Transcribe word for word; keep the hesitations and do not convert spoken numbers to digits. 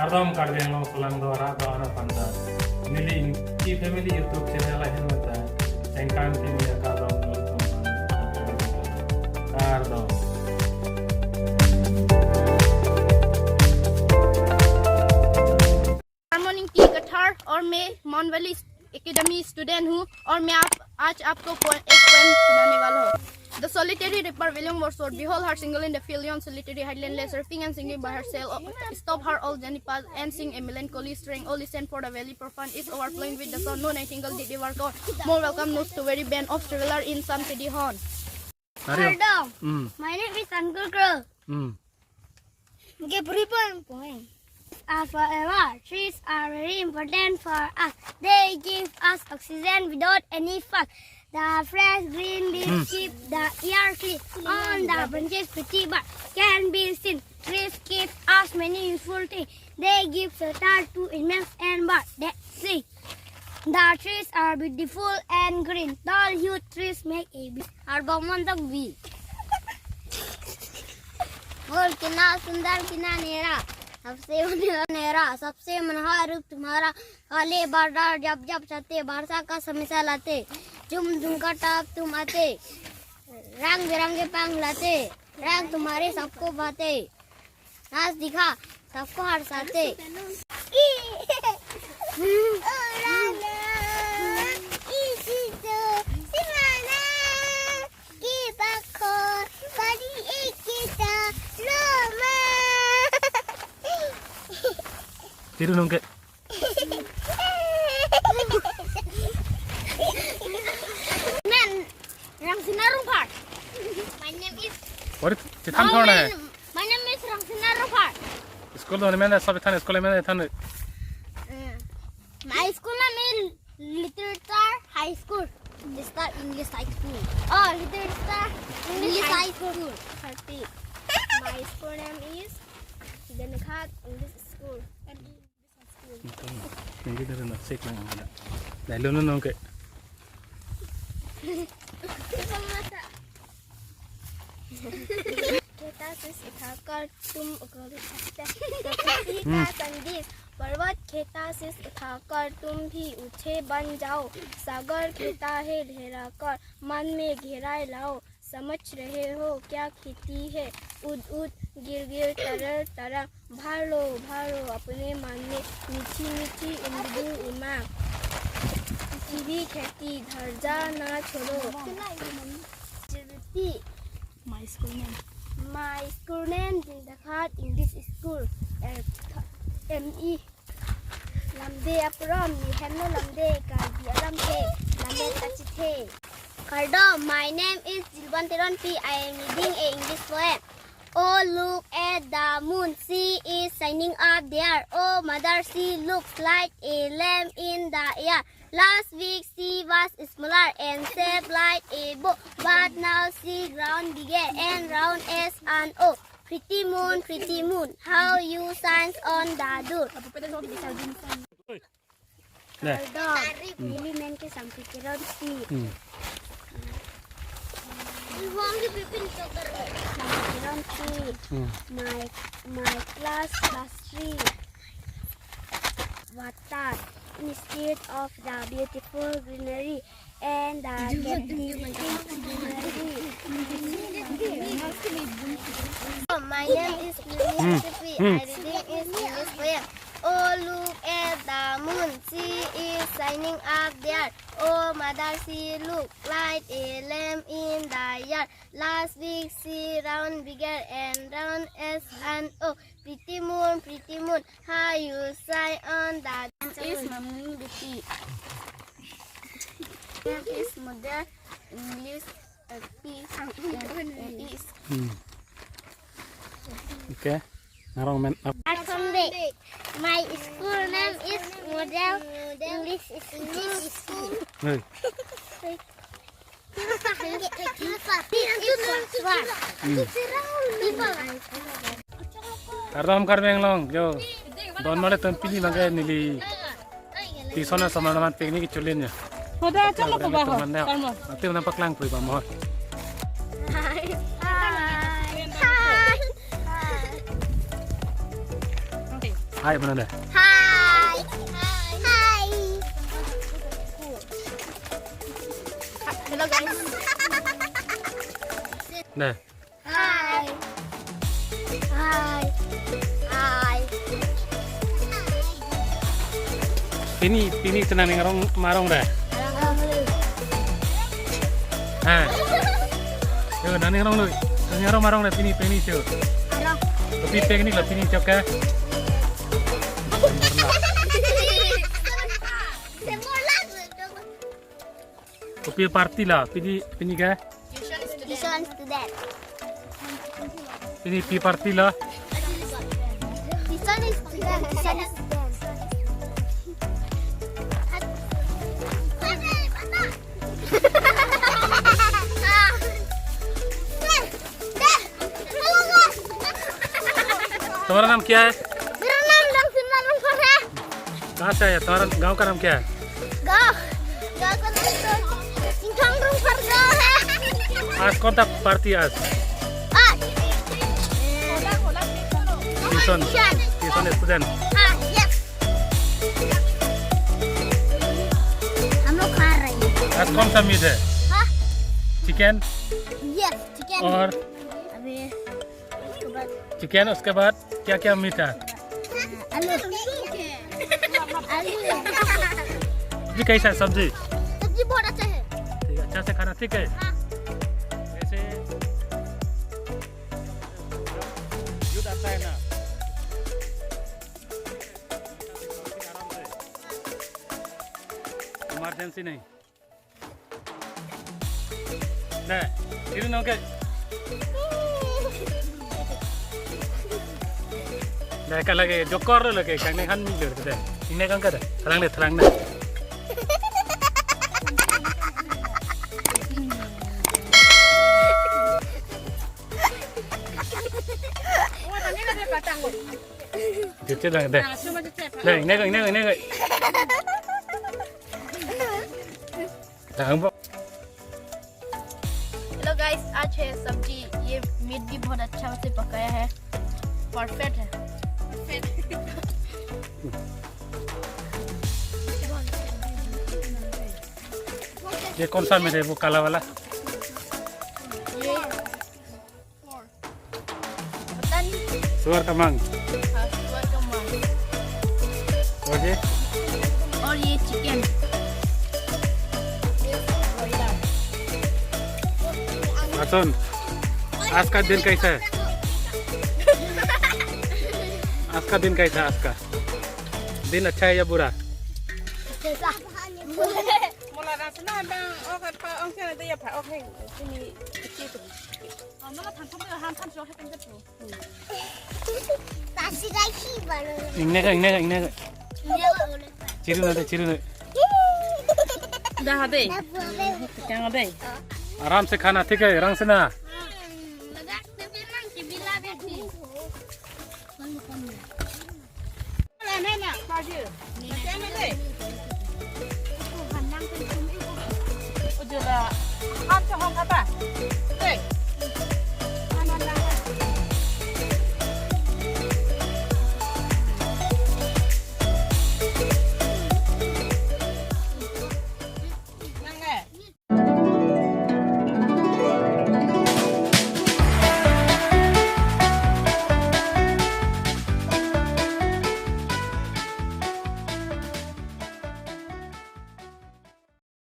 Kardom Karbi Anglong kelang do arat do-an aphan ta. Neli Ingti Family YouTube channel ahin mata. Engkan kini ya kardom. Kardom. Good morning, Ingti Kathar, और मैं mount valley academy student हूँ और मैं आप, आज आपको पो-, एक पोएम सुनाने वाला हूँ। The solitary reaper wailing her sword, behold her single in the field, yon solitary hide landless, reaping and singing by herself. Oh, stop her all journey past and sing a melancholy strain. Oh, listen for the valley profound is overflowing with the sound, no nightingale did ever call. More welcome notes to weary band of traveler in some shady haunt. Are you? Kardom. Mm. My name is Angkor Kro. Mm. Okay, brief poem. Are forever. Trees are very important for us. They give us oxygen without any fuss. The fresh green leaves Hmm. keep the air clean. On the branches, pretty bird can be seen. Trees give us many useful things. They give shelter to animals and birds that sing. The trees are beautiful and green. Tall, huge trees make a view. Arbomon tak view. गोल कितना सुंदर कितना न्यारा, सबसे सुंदर न्यारा, सबसे मनोहर रूप तुम्हारा। काले बादल जब जब छाते, बरसा का समय सा लाते, झुम झुम का टॉप तुम आते, रंग बिरंगे पंख लाते, रंग तुम्हारे सबको भाते। नाच दिखा, सबको हंसाते। Tiru nungke. Men, Rangsina Rungphar. My name is What is Chethan Thorne? My name is Rangsina Rungphar. School do men sab than school men than. Uh, my school name is Literature High School. Literature English High School. Oh, Literature English High School. Thirty. My school name is Ganekhat English School. Nungke dari nak sek lang ada. Dah lu nungke. खेता से उठाकर तुम उगल सकते, प्रकृति का संदेश। पर्वत खेता से उठाकर तुम भी ऊंचे बन जाओ, सागर खेता है लहराकर मन में गहराई लाओ। समझ रहे हो क्या खेती है? उद उद गिर गिर तरर तरर। भर लो, भर लो अपने मन में मीठी मीठी ऊंदू उमंग। जीवी खेती धरजा ना छोड़ो। Repeat. My school name. My school name Dildakhar English School. M E. Lamde apron, ni hemno lamde, Karbi alam ke, lamde kachithe. Kardom, my name is Jilban Teronpi. I am reading a English poem. Oh, look at the moon, she is shining up there. Oh, mother, she looks like a lamp in the air. Last week she was smaller and shaped like a bow, but now she grown bigger and round as an O. Pretty moon, pretty moon, how you shines on the door. Deh. Kardom. Hmm. Neli men ke Sampi Teronpi. Hmm. Sampi Teronpi. Hmm. My, my class, class three. Water. Instead of the beautiful greenery and the captivating scenery. My name is Mimi Hmm. Sufi. Hmm. I reading is English poem. Oh, look at the moon. She is shining up there. Oh, mother, she look like a lamp in the air. Last week she round bigger and round as an O. Pretty moon, pretty moon, how you shine on the Is Mamuni Biti. Name is Model English L P. Hmm. Okay. Narong men up. Sunday. My school name is Model English School. Hey. Kardom Karbi Anglong, yo. Don male ton pini bangke neli. Tison asomar naman picnic chulin ya. Hoda, chalo ko ba ho. Karmo. Ati unang paklang pui ba mo. Hi. Hi. Hi. Hi. Hai, mana deh? Hai. Hai. Hello, guys. Deh. Hai. Hai. Hai. Pini, pini chenam ning arong ma arong deh? Arong. Ha. Yo, nangning arong lo. Nangning arong ma arong deh pini, pini cho. Arong. Kopi picnic lo pini cho ke? Kopi party lo pini, pini ke? Tuition student. Pini pi party lo? Tuition student. Tuition student. तुम्हारा नाम क्या है? मेरा नाम लक्ष्मण रामफल है। कहाँ से आया? तुम्हारा गांव का नाम क्या है? गांव, गांव का नाम तो सिंगथांग रुंगफर गांव है। आज कौन सा पार्टी आज? आज। Tuition, tuition. Tuition student. हाँ, यस। हम लोग खा रहे हैं। आज कौन सा मीट है? हाँ? चिकन? Yes, chicken. और? अभी उसके बाद चिकन, उसके बाद क्या क्या मीठा? आलू। आलू। सब्जी कैसा है सब्जी? सब्जी बहुत अच्छा है। ठीक है, अच्छा से खाना, ठीक है? हाँ। वैसे दूध आता है ना? इमरजेंसी नहीं। Deh, diri nongke. Deh, kalage jokor lo lake, kang ne han mi lo deh. Ingne kang ka deh. Thalang deh, thalang deh. Cuci lang deh. Deh, ingne kang, ingne kang, ingne kang. Thalang bo. Hello guys, आज है सब्जी। ये मीट भी बहुत अच्छा से पकाया है, परफेक्ट है। ये कौन सा मीट है, वो काला वाला? ये पता नहीं। सुअर का मांग। हाँ, सुअर का मांग। और ये? और ये चिकन। ये ब्रॉयलर। सुन, आज का दिन कैसा है? आज का दिन कैसा है आज का? दिन अच्छा है या बुरा? Mola ran sena bang, ok, pa, ok, sena dia pa, ok, sini kecil tu. Ingne ka, ingne ka, ingne ka. Chiru na deh, chiru na. Dah deh. Kang deh. आराम से खाना, ठीक है, रंग से ना।